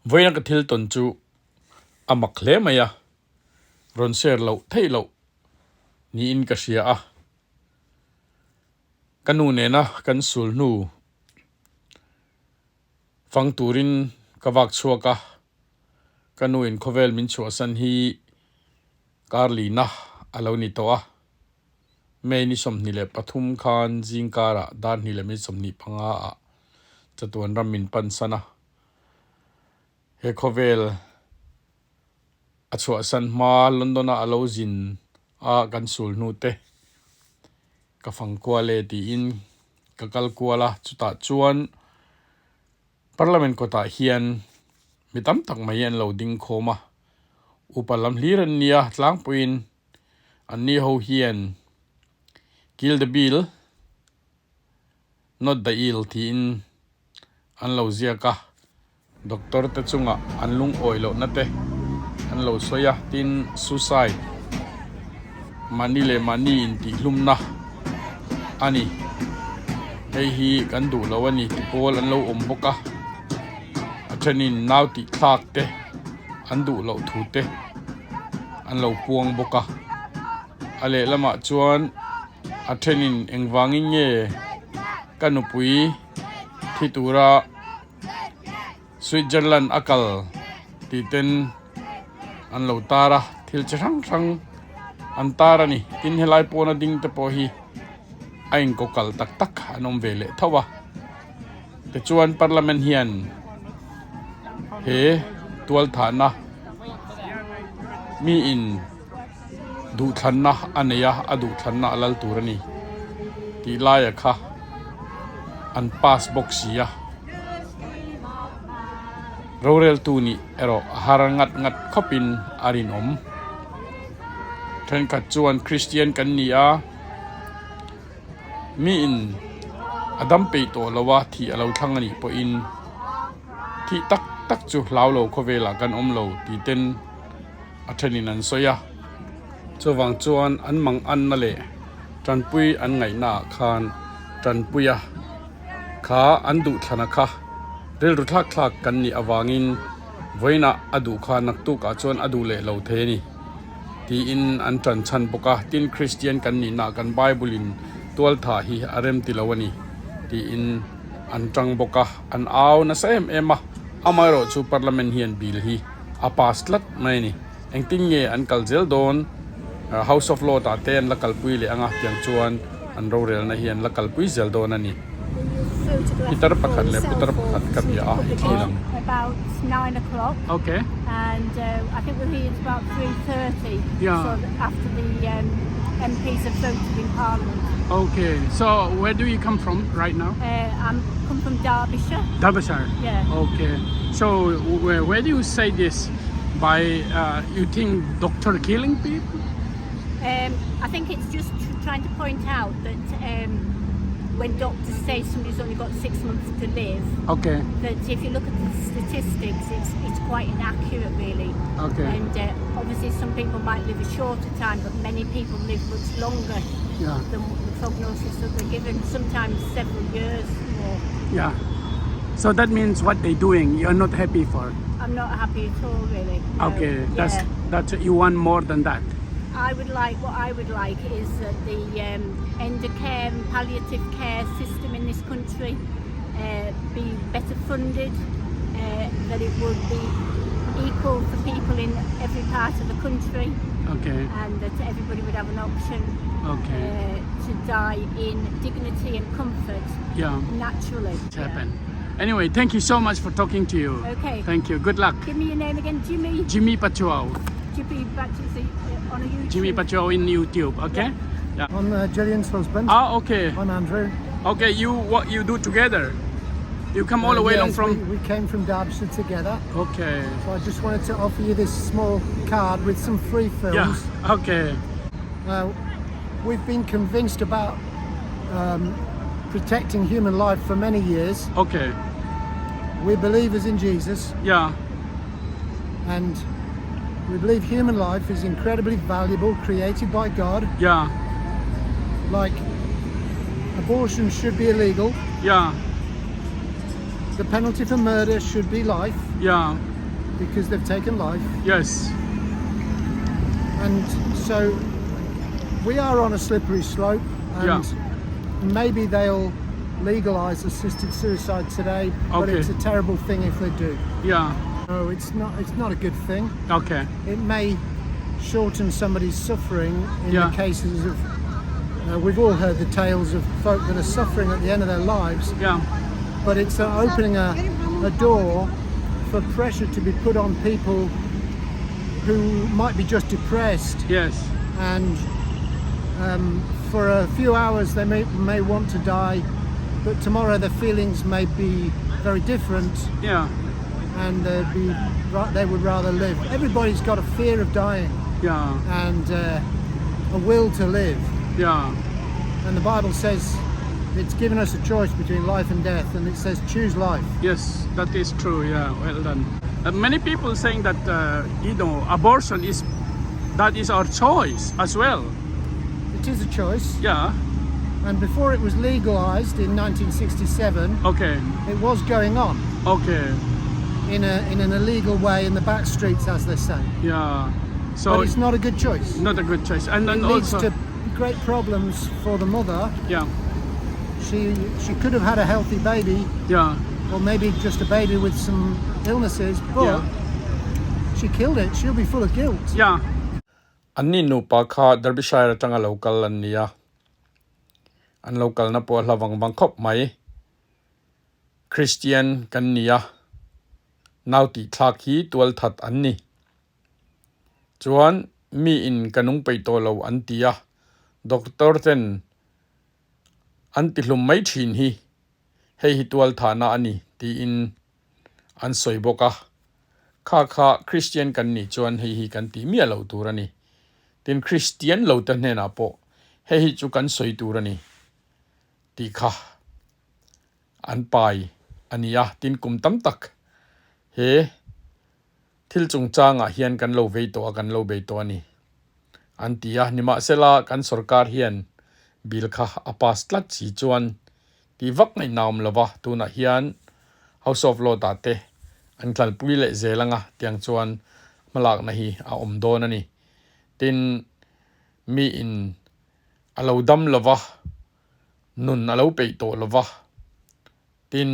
Vawiina ka thil tawn chu a mak hle mai a, rawn share loh theih loh niin ka hria a. Ka nu nena kan sul hnu fang turin ka vak chhuak a, ka nu in khawvel min chhuahsan hi kar lina a lo ni tawh a. May ni 23 khan zingkarah dar hnih leh minute 25 ah chatuan ram min pansan a, he khawvel a chhuahsan hma London-a a lo zin a kan sul hnu te ka fang kual e tiin ka kal kual a, chutah chuan Parliament kawtah hian mi tam tak mai an lo ding khawm a, upa lam hlir an nia tlangpuiin Anni ho hian Kill the bill, not the ill tiin an lo ziak a, doctor te chungah an lungawi lohna te an lo sawi a, tin suicide mahni leh mahni intihhlumna a ni, hei hi kan duh lo a ni ti pawl an lo awm bawk a, a thenin nau tih thlak te an duh loh thu te. an lo puang bawk a a lehlamah chuan a thenin engvangin nge ka nupui thi tura Switzerland a kal tih ten an lo tar a thil chi hrang hrang an tar a ni tin helai pawna ding te pawh hi a inkaw kal tak tak an awm ve leh tho a tichuan parliament hian he tualthahna mi in duhthlanna a nei a a duhthlanna a lal tur a ni tih laia kha an pass bawk si a roreltu nih erawh a har ngat ngat khawpin a rinawm thenkhat chuan Christian kan ni a mi in a dam peih tawh lo a thih a lo thlang a nih pawhin thih tak tak chu hlau lo khawvelah kan awm lo tih ten a thenin an sawi a chuvang chuan an mang anna leh tanpui an ngaihna ah khan tanpui a kha an duh thlana kha rilru thlak thlak kan nih avangin vawiinah a duh kha naktuk ah chuan a duh leh lo thei a ni tiin an tan chhan bawk a tin Christian kan nihna ah kan Bible in tual thah hi a rem ti lo a ni tiin an tang bawk a an au nasa em em a amaherawh chu parliament hian bill hi a pass tlat mai a ni engtin nge an kal zel dawn house of lord ah te an la kalpui leh anga tiang chuan an rorelna hi an la kalpui zel dawn a ni pitar pakhat leh putar pakhat ka bia a i thlir ang. Okay. And uh, I think we're here at about 3.30. Yeah. So after the um, MPs have voted in Parliament. Okay. So where do you come from right now? Uh, I'm come from Derbyshire. Derbyshire. Yeah. Okay. So where, where do you say this? By uh, you think doctor killing people? Um, I think it's just tr- trying to point out that um, when doctors say somebody's only got six months to live, Okay. that if you look at the statistics, it's, it's quite inaccurate, really. Okay. And uh, obviously, some people might live a shorter time, but many people live much longer Yeah. than the prognosis that they're given, sometimes several years more. Yeah. So that means what they're doing, you're not happy for. I'm not happy at all, really. No. Okay. That's Yeah. that's you want more than that. I would like what I would like is that the um, end of care and palliative care system in this country uh, be better funded, uh, that it would be equal for people in every part of the country, Okay. and that everybody would have an option Okay. uh, to die in dignity and comfort Yeah. naturally. It's happened. Anyway, thank you so much for talking to you. Okay. Thank you. Good luck. Give me your name again, Jimmy. Jimmy Pachuau. Jimmy Pachuau uh, on a YouTube. Jimmy Pachuau in YouTube. Okay. Yeah. I'm uh, Gillian's husband. Ah, okay. I'm Andrew. Okay, you what you do together? You come all the way Uh, along yes, from. We, we came from Derbyshire together. Okay. So I just wanted to offer you this small card with some free films. Yeah. Okay. Uh, we've been convinced about um, protecting human life for many years. Okay. We're believers in Jesus Yeah. and we believe human life is incredibly valuable, created by God. Yeah. Like abortion should be illegal Yeah. The penalty for murder should be life. Yeah. Because they've taken life. Yes. And so we are on a slippery slope and yeah. maybe they'll legalize assisted suicide today, but okay. it's a terrible thing if they do. Yeah. No, it's not it's not a good thing. Okay. It may shorten somebody's suffering in yeah. the cases of uh, we've all heard the tales of folk that are suffering at the end of their lives. Yeah. But it's uh, opening a, a door for pressure to be put on people who might be just depressed. Yes. And um, for a few hours they may, may want to die, but tomorrow their feelings may be very different. Yeah. And they'd be they would rather live. Everybody's got a fear of dying. Yeah. And uh, a will to live. Yeah. And the Bible says it's given us a choice between life and death, and it says choose life. Yes, that is true. Yeah, well done. Uh, many people saying that uh, you know abortion is that is our choice as well. It is a choice. Yeah. And before it was legalized in 1967, okay, it was going on. Okay. In a in an illegal way in the back streets, as they say. Yeah. So but it's not a good choice. Not a good choice, and then it leads also to great problems for the mother. Yeah. She she could have had a healthy baby. Yeah. Or maybe just a baby with some illnesses, but yeah. she killed it. She'll be full of guilt. Yeah. Anni nupa kha Derbyshire atanga lo kal an nia. An lo kalna pawh a hla vang vang khawp mai. Christian kan nia. Nau tih thlak hi tual that an ni. Chuan mi in ka nung peih tawh lo an ti a, doctor ten an ti hlum mai thin hi hei hi tual thahna a ni tiin an sawi bawk a. Kha kha Christian kan nih chuan hei hi kan tih miah loh tur a ni. Tin Christian lo te hnenah pawh hei hi chu kan sawi tur a ni tih kha an pai a ni a. Tin kum tam tak he Thil chungchangah hian kan lo vei tawh a, kan lo bei tawh a ni, an ti a. Nimahsela, kan sorkar hian bill kha a pass tlat si chuan tih vak ngaihna awm lo va, tunah hian House of Lord ah te an tlalpui leh zel anga tiang chuan hmalakna hi a awm dawn a ni. Tin, miin a lo dam lo va, nun a lo peih tawh lo va, tin,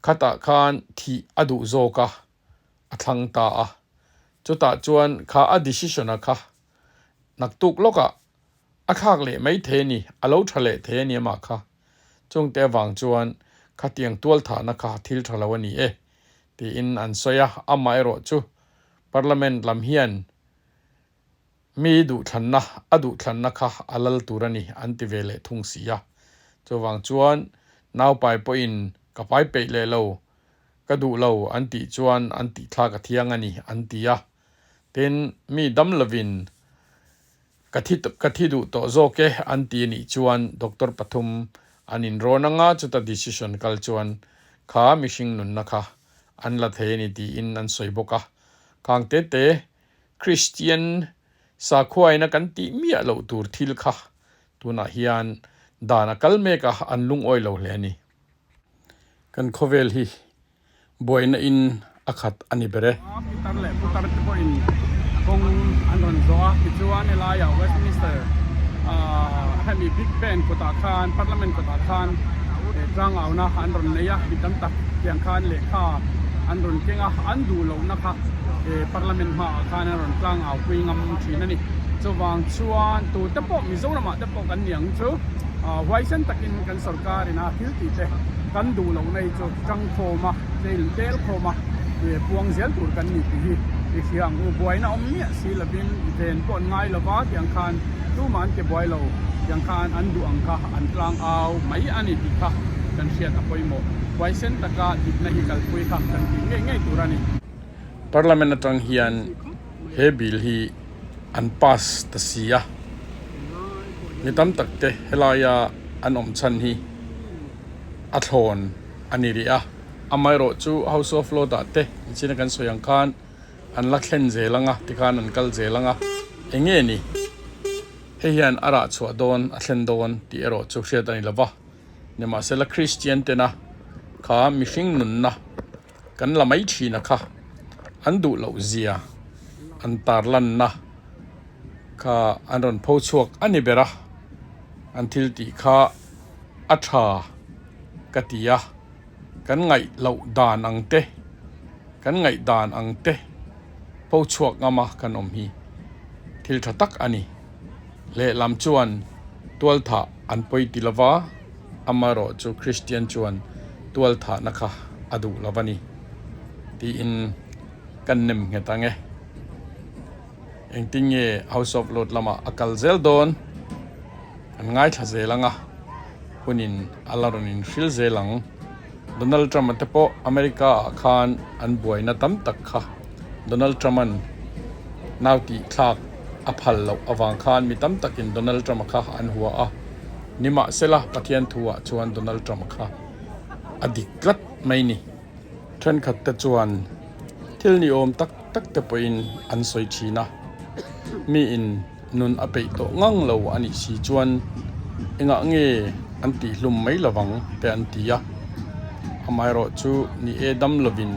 Khatah khan thih a duh zawk a, a thlang ta a. Chutah chuan kha a decision a kha naktuk lawkah a thlak leh mai thei a ni, a lo tha leh thei a ni amah kha. Chungte avang chuan khatiang tual thahna kha thil tha lo a ni e, tiin an sawi a. Amaherawh chu Parliament lam hian Mi duhthlanna, a duhthlanna kha a lal tur a ni an ti ve leh thung si a. Chuvang chuan naupai pawhin ka pai peih leh lo, ka duh lo an tih chuan an tihthlak a thiang a ni an ti a. Tin, mi dam lovin ka thi ka thi duh tawh zawk e an ti a nih chuan doctor pathum an inrawn anga chuta decision kal chuan kha mihring nunna kha an la thei a ni tiin an sawi bawk a. Khang te te Kristian sakhuaina kan tih miah loh tur thil kha tunah hian dan a kal mek a, an lungawi lo hle a ni. Kan khawvel hi buaina in a khat a ni ber e. Pitar leh putar te pawhin kawng an rawn zawh a, tichuan helaiah Westminster hemi Big Ben kawtah khan Parliament kawtah khan tlangauna an rawn nei a, mi tam tak tiang khan lehkha an rawn keng a, an duh lohna kha Parliament hmaah khan an rawn tlang au pui ngam thin a ni. Chuvang chuan tute pawh Mizoramah te pawh kan ni ang chu huaisen takin kan sorkar ina thil tih te kan duh lohna hi chu tang khawm a, tel tel khawm a puang zel tur kan ni tih hi i hria ang u. Buaina awm miah si lovin ven pawh an ngai lova tiang khan tumah an ti buai lo tiang khan an duh ang kha an tlang au mai a ni tih kha kan hriat a pawimawh. Huaisen taka dikna hi kalpui kha kan tih ngei ngei tur a ni. Parliament atang hian he bill hi an pass ta si a, mi tam tak te helaia an awm chhan hi a thlawn a ni rih a, amaherawh chu House of Lords ah te nichina kan sawi ang khan an la thlen zel ang a, tikhan an kal zel ang a, eng nge ni hei hian a rah chhuah dawn a thlen dawn tih erawh chu hriat a ni lo va, nimahsela Christian tena. Kha mihring nunna kan la mai thin a kha an duh loh zia an tarlanna kha an rawn pho chhuak a ni ber a, an thil tih kha a tha ka ti a, kan ngaih loh dan ang te, kan ngaih dan ang te pho chhuak ngam a kan awm hi thil tha tak a ni. Lehlam chuan tualthah an pawi ti lova, amaherawh chu Kristian chuan tualthahna kha a duh lo a ni tiin kan nem nghet ang e. Engtin nge House of Lord lamah a kal zel dawn? Kan ngaithla zel ang a, hunin a la rawn inhril zel ang. Donald Trump-a te pawh America-ah khan an buaina tam tak kha Donald Trump-a'n nau tih thlak a phal loh avang khan mi tam takin Donald Trump-a kha an hua a. Nimahsela, Pathian thuah chuan Donald Trump-a kha a dik tlat mai ni. Thenkhat te chuan thil ni awm tak tak te pawhin an sawi thin a, miin nun a peih tawh ngang lo a nih si chuan engah nge an tihhlum mai lovang te an ti a, amaherawh chu ni e dam lovin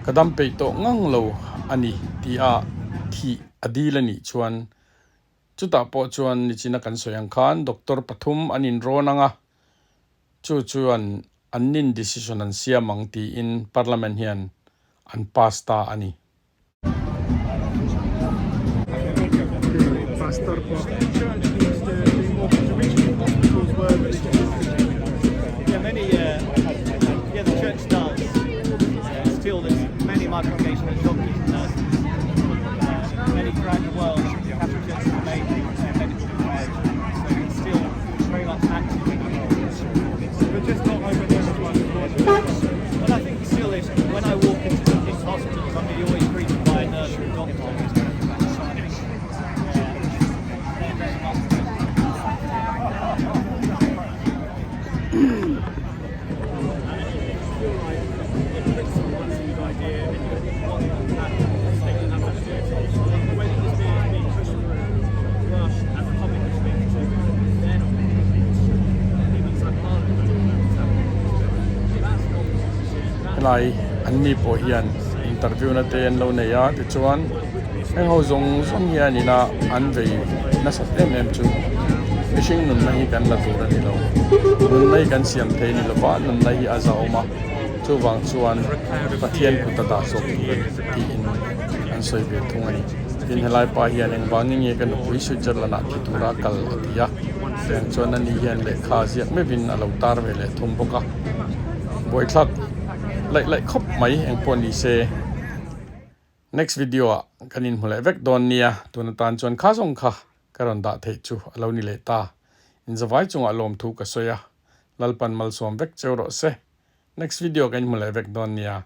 ka dam peih tawh ngang lo a ni tia thih a dil a nih chuan chutah pawh chuan nichina kan sawi ang khan doctor pathum an inrawn ang a. Chu chuan an nin decision an siam ang tiin Parliament hian an pass ta a ni. Helai an ni pawh hian interview na te an lo nei a tichuan heng ho zawng zawng hian ina an vei nasat em em chu mihring nunna hi kan la tur a ni lo nunna hi kan siam thei a ni lova nunna hi a zahawm a chuvang chuan Pathian kut a dah zawk tur a ni tiin an sawi ve thung a ni. Tin helai pa hian engvangin nge ka nupui Switzerland ah thi tura kal a ti a, tiang chuan ani hian lehkha ziak meuhin a lo tar ve leh thung bawk a, buaithlak laih laih khawp mai engpawh ni se. Next video ah kan inhmu leh vek dawn nia, tun atan chuan kha zawng kha ka rawn dah theih chu a lo ni leh ta. Inzavai chungah lawmthu ka sawi a, Lalpan malsawm vek cheu rawh se. Next video kan inhmu leh vek dawn nia.